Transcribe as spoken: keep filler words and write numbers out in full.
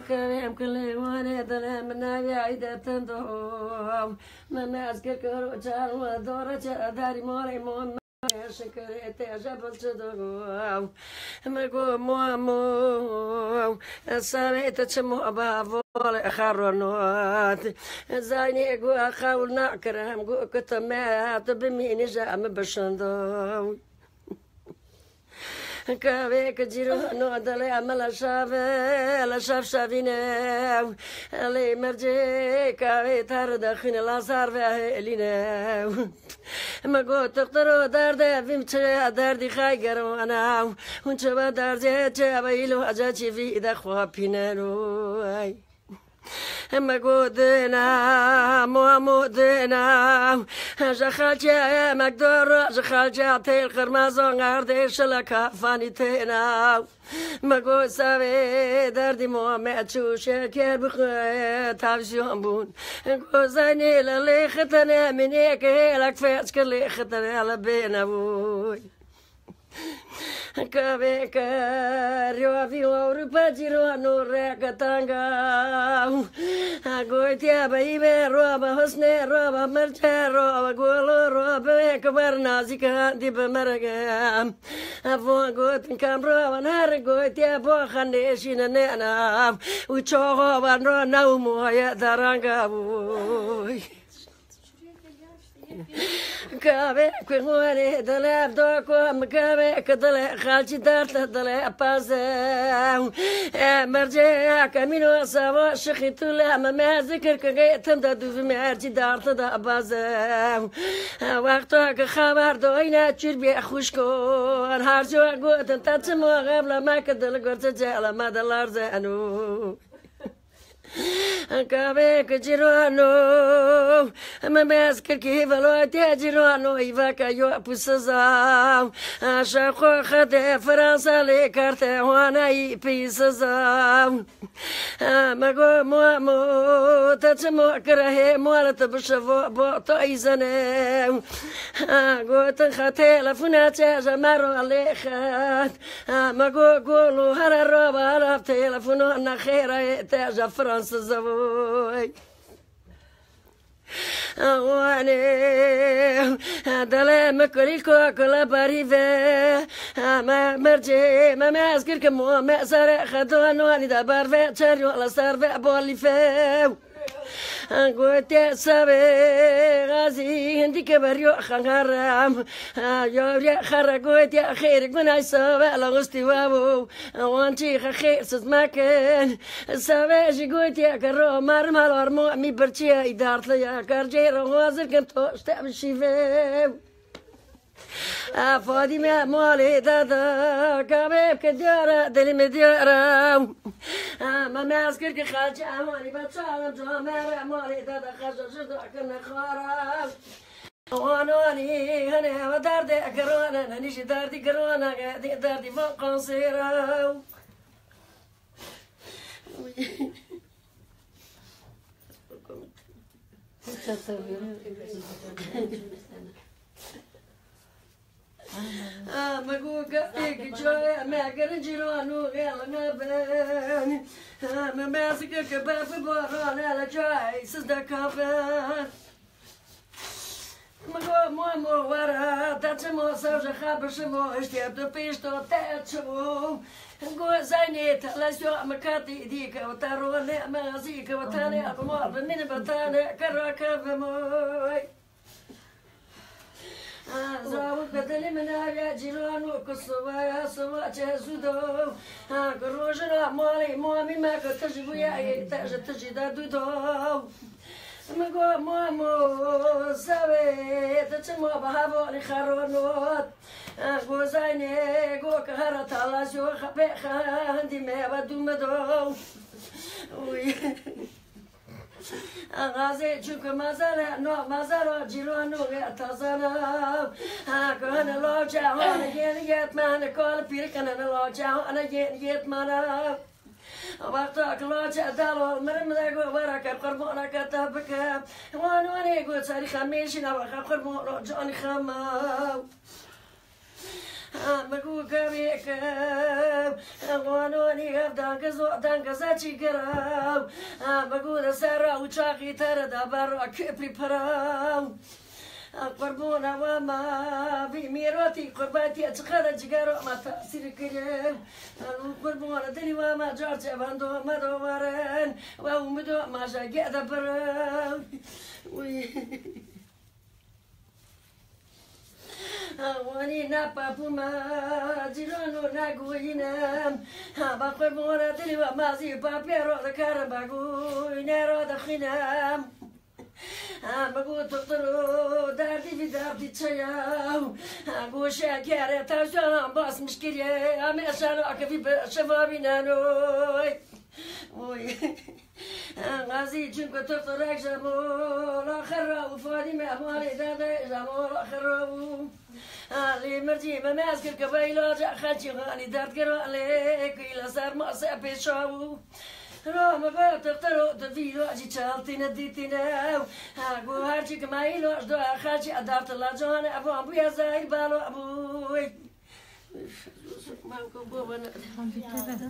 Kerem kulê wane dile min navê Eyde Tendo. Me mez kir kiro çar we dore çe darî molê mon. Şikirê te je bilçi do. Me go mo mo. Sarê te çi mo ba vole xaronot. Zaynê go xewl nakirim go kitime tu bimînî je em bişindo. Kavê ki cîrano dilê me leşav e, leşav şavîne. Elê mercê kavê tar dexîne, lazar ve hêlîne. Me got, "Doktor, o derde vîm çi derdî xay gerwana. Hûn çi ve derdê çi ve îlo aca çî vî de xwe pîneno." Me got dina, mo mo dina, ji xalçe emek dor, ji xalçe têl qirmezon erdê şile kafanî têna. Me got savê derdî mo me çû şeker bixwe tavşiyon bûn. Got zanî li lê xitine minê ke hêlek feç kir lê xitine li bêne bûy. Kavê ke riyavî Ewropa cîrano reke tanga. Gotiye beyî be robe husnê robe mirçe robe golo robe ke ber nazîk handî bi merge. Evan gotin kam robe her gotiye bo xanê şîne nena. Û çoxo ben ro new moye deranga bûy. Kavê ku xwarê dile do ku em kavê ki dile xalçî dert dile paze. E mercê ya kemîno sava şixî tu le me me zikir ki gê tim de duvî mercî dert de baze. Wexta ki xabar doyne çûr bê xuşkon. Her jo gotin te çi mo xevle me ki dil gurti cele me dilarzeno. Kavê ki cîrano, me mez kir ki veloytê cîrano, îveke yo pisiza. Şeqo xedê Fransa lê karte wana î pisiza. Me go mo mo, te çi mo kire hê molet bişevo bo to îzene. Gotin xe telefona çe je me ro lê xet. Me go golo here roba lav telefono nexêre te ji Fransız voy. Wane dele me kulî ko kula barî ve. Me mercê me me ez kir ke mo me sere xedon wani da bar ve çer yo la ser ve bolî ve. Gotiye savê gazî hindî ke beriyo xangaram. Yavriya xera gotiye xêr gunay savê la wistî wabo. Wan çî xe xêr siz mekin. Savê jî gotiye ke ro mar mal war mo mî birçiye îdartliya. Kar cê ro hazir kin to işte bişîve. A Fadîme malê dada, kavê ke diyara, dilî me diyara. A me me ez kir ki xalçe emanî be çalim camere malê dada, xeja ji da kine xara. Wan wanî hene ve derdê girone, nenî jî derdî girone, derdî derdî van kansera. Me got gavê ki çaye me girin cîrano xêl nabin. Me mezike ke berfi baran hele çay siz de kafe. Me got mo mo were te çi mo sev ji xe bişivo, işte tu pişto te çivo. Got zeynê te lesyo me katî dî ke te role me zî ke te ne bi mal bi min bi te ne ke ra ke bi moy. Zavuk bedeli min ya cîrano ku sivaya siva çe zû do. Ha, ku rojina malê mamî me ku tij bûye, te ji tijî de dû do. Min got, "Mamo, zavê, tu çima bi hevalî xeronot?" Got, "Zeynê, got ki here talasyo xepê xendî me ve dû min do." Uy. Axazê çûke mezare, no mezara cîrano ve tazana. Ha, ku hene lawçe hane yeni yetmene, kal pîrikene lawçe hane yeni yetmene. Wexta ki laçe delal mirim de got, "Were ke qurbaneke te bike." Wan wanê got, "Serî xemê jî ne, we xe qurban canî xeme." Ha, me got, "Kevê ke." Nî hev dangiz û dangiza çîgiraw. Em bi gû de ser û çaxî tere de ber û kiprî piraw. Qurbûna we ma vî mîrotî qurbatî çi qede cigero ma tesîr kiriye. Qurbûna dilî we ma car çevando me do werin. We û mi do ma jege de birin. Wî. Wanî ne papû me cîran û ne goyînem. Ha, ba qurbûna dilî we ma zî papê ro dikarim ba goyîne ro dixînem. Ha, bi got doktor û derdî vî derdî çi ye? Ha, got şekerê tewşanan basmiş kiriye. Em ê şano akivî bi şeva bînenoy. Oy. Gazî çunku tu qirek jemola xera û Fadîme malê dede jemola xera bû. Lê mircî me mez kir ke be îlaca xeçî xanî derdgira lê ku îla ser mase pêşa bû. Ra me be tu qiro tu vî îlacî çaltîne dîtîne. Ha, got her çi ke me îlac da xeçî dert la canê evan bûye zehîr bela bû. Üf, man ku baba ne.